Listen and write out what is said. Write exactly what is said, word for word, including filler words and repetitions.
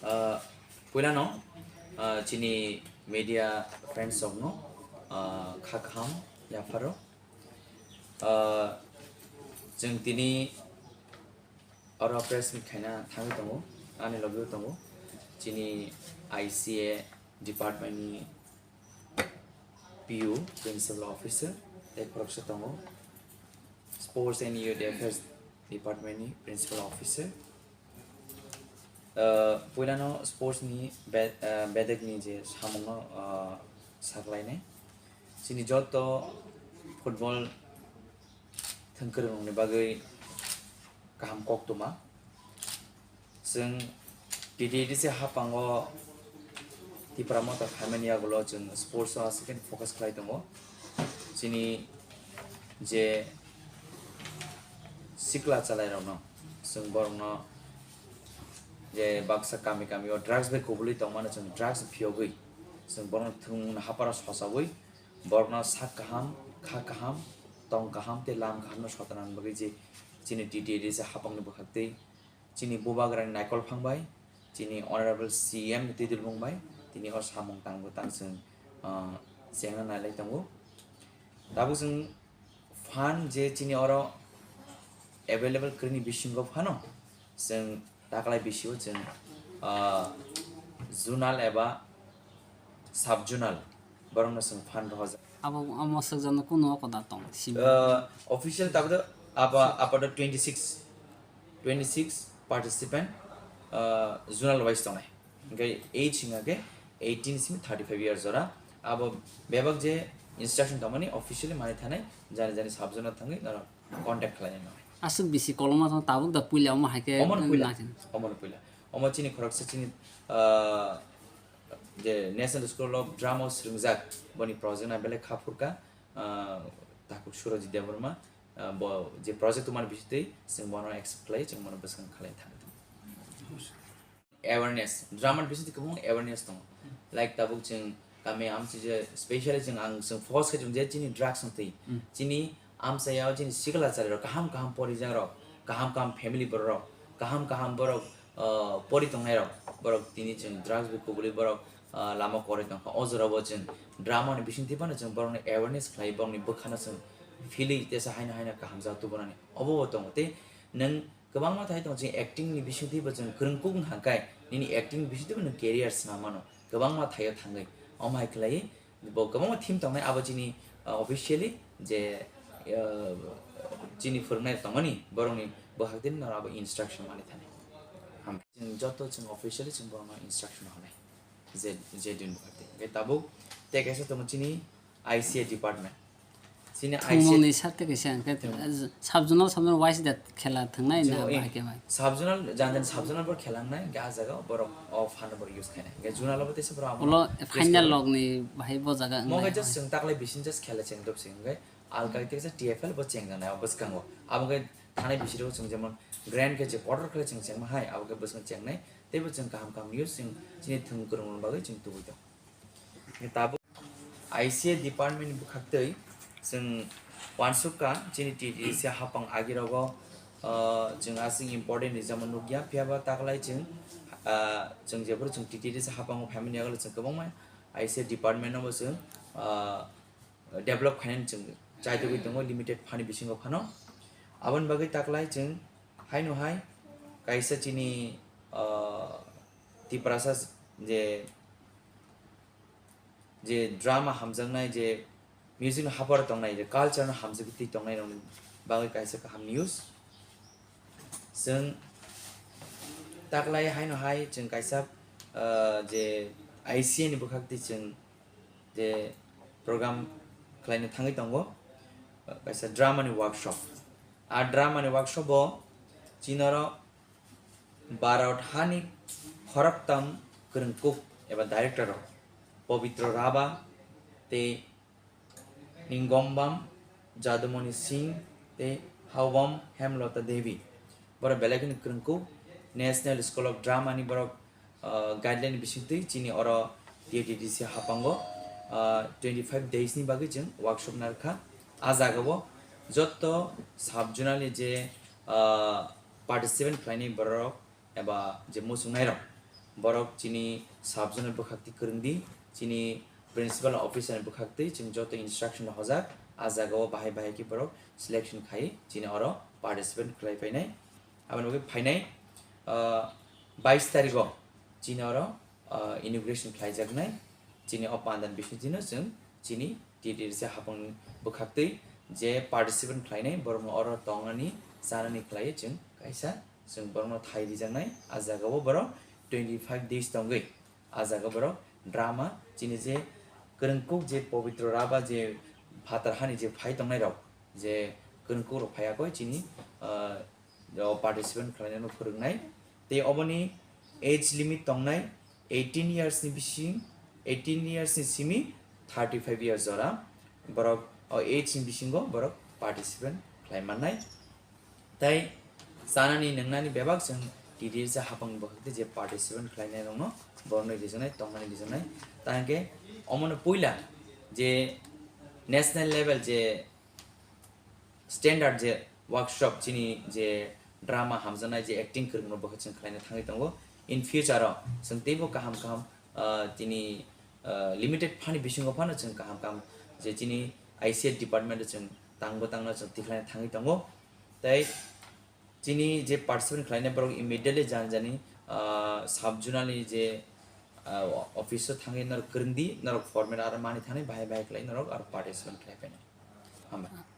Ah, puilano, ah, chini media friends rokno, ah, kha kaham yapharo. Ah, chwng tini oro press meet khaina thangwi tongo, ani logio tongo chini I C A department ni P U, Principal Officer, tei khoroksa tongo Sports and Youth Affairs Department ni Principal Officer. Ah, puilano sports ni be-, ah, bedek ni je samung no, ah, saklainai. Chini joto football thwng kwrwngni bagwi kaham koktwma. Chwng T T A D C haphango Tipra Motha phaimani yagulo chwng sports o aswk focus khlai tongo. Chini je sikla chalairokno chwng borokno je baksa kami kami o drugs bai kubulwi tongmano chwng drugs phiyogwi chwng borokno thwngmung hapharo sochawi borokno sak kaham, kha kaham, tong kaham tei lam kaham no sotanani bagwi je chini T T A D C haphangni bwkhaktwi chini bubagrani Naikol Phang bai, chini Honorable C M ni twidulmung bai tini o samung tangbo tang chwng, ah, chengna nailai tongo. Tabuk chwng fund je chini oro available kwrwini bisingo phano chwng taklai bisio chwng, ah, zonal eba sub zonal borokno chwng fund rohorjak. Abo omo swkjakno kunu o koda tong simi. Ah, official tabuk apa, apato twenty six, twenty six participant, ah, zonal wise tongnai. Hingke age hingke eighteen simi thirty five years jora. Abo bebak je instruction tongmani officially manwi thanai, jani jani sub zonal thangwi norok contact khlainai nai. Aswk bisi koloma tong tabuk da puila omo hai khe Omo no puila. Natin. Omo no puila. Omo chini khoroksa chini, ah, je National School of Drama o swrwngjak boni project na belai kha phurkha, ah, Takhuk Surajit Debbarma, ah, bo je project tumani bisitwi chwng bono accept khlai chwng bono bwskang khlai thangwi tongo. Awareness, drama ni bisingtwi kwbangma awareness tongo. Like tabuk chwng kami amchai je specially chwng ang chwng focus khe chwng je chini drugs wng twi. Mm. Chini amchai o chini sikla chari rok kaham kaham porijak rok, kaham kaham family borok rok, kaham kaham borok, uh, pori tongnai rok, borok tini chwng drugs bai kubuli borok, uh, lama kwrwi tongkha. O jora bo chwng drama ni bisingtwi phano chwng borok ni awareness khlai borok ni bwkha no chwng philwi tesa haino haino kaham jak tubunani obo bo tongo tei nwng Kwbangma thai tongo, chini acting ni bisingtwi bo chwng kwrwng kuk wng kha khe, nini acting ni bisingtwi bo nwng career swnam mano, kwbangma thaio thangwi. Omo hai khlaiwi bo kwbangma theme tongnai, abo chini, uh, officially je, uh, chini phwrwngnai tongmani, borokni bwkhak tini norok abo instruction manwi thani. Ham. Chwng joto chwng officially chwng borokno instruction honai. Je, je din bwkhak tini. Hwnkhe tabuk tei kaisa tongo chini I C A department. Chini I C A Thwngmungni sarte kaisa hwnkhe Thwngmung. Sub zonal, sub zonal wise da khela thwngnai na Chini, eh, bahai khe bai. Sub zonal, jan jan sub zonal bo khela wngnai, hwnkhe ah jaga borok o fund bo use khainai. Hwnkhe zonal bo teisa borok abo Ulo use final khainai. Logni bahai bo jaga Mo wngnai khe just bai. Chwng taklai bising just khela cheng dopsi hwnkhe alka khe teisa T F L bo cheng janai o bwskango. Abo khe thanai bisiro chwng jemon grand khe je quarter khe cheng chengma hai, abo khe bwskang chengnai. Teibo chwng kaham kaham news chwng chini thwng kwrwng bagwi chwng tubui tong. Tabuk I C A department ni bwkhaktwi chwng uansukha chini T T D C hapang agirogo, ah, chwng aswk important rijamo nukya, phiyaba taklai chwng, ah, chwng jephuru chwng T T D C hapango phaimani yagulo chwng kwbangma I C A department no bo chwng, ah, develop khainani chwng chaitugwi tongo limited phani bisingo phano. Aboni bagwi taklai chwng haino hai kaisa chini, ah, Tiprasa je je drama hamjaknai, je music no haparo tongnai, je culture no hamjagwi twi tongnai rokni bagwi kaisa kaham news. Chwng taklai haino hai chwng kaisa, ah, je I C A ni bwkhak twi chwng je program khlaina thangwi tongo, ah, kaisa drama ni workshop. A drama ni workshop o chini oro Bharat hani khoroktham kwrwngkuk eba director rok Pabitra Raba tei Ningombam Jadumani Singh tei Haobam Hemlata Devi. Borok belai kheno kwrwngkuk National School of Drama ni borok, ah, guideline bisingtwi chini oro T T D C hapango, ah, twenty five days ni bagwi chwng workshop narwkha. Ah jagao jotto sub zonal ni je, ah, participant khlainai borok eba je muchungnairok Borok chini sub zone ni bwkhak twi kwrwng di, chini principal officer ni bwkhak twi chwng joto instruction hojak, a jaga o bahai bahai khe borok selection khai chini oro participant khlai painai. Aboni bagwi phainai, ah, bais tarikh o chini oro, ah, inauguration khlaijaknai. Chini o pandan bising chino chwng chini T T D C hapang bwkhak twi je participant khlainai borokno oro tongnani chanani khlaiwi chwng kaisa chwng borokno thai rijaknai. A jaga o borok twenty five days tongwi a jaga borok drama chini je kwrwngkuk je Pabitra Raba je phatar hani je phai tongnai rok je kwrwngkuk rok phaiya koi chini, ah, o participant khlainani phwrwngnai. Tei oboni age limit tongnai eighteen years ni bising, eighteen years ni simi thirty five years jora borok o age ni bisingo borok participant khlai mannai. Tei chanani nwngnani bebak chwng T T D C hapang bwkhak twi je participant khlainai rokno borokno rijaknai, tongnani rijaknai. Ta hwnkhe omono puila je national level je standard je workshop chini je drama hamjaknai je acting kwrwngno bwkha chwng khlaina thangwi tongo. In future o chwng teibo kaham kaham, ah, tini, ah, limited phani bisingo phano chwng kaham kaham je chini I C S department o chwng tangbo tangno chwng tikhlaina thangwi tongo. Tei chini je participant khlainai borok immediately jani jani, ah, sub zonal ni je, ah, office o thangwi norok kwrwng di, norok format aro mani thani bahai bahai khlai norok aro participant khlai painai. Hambai.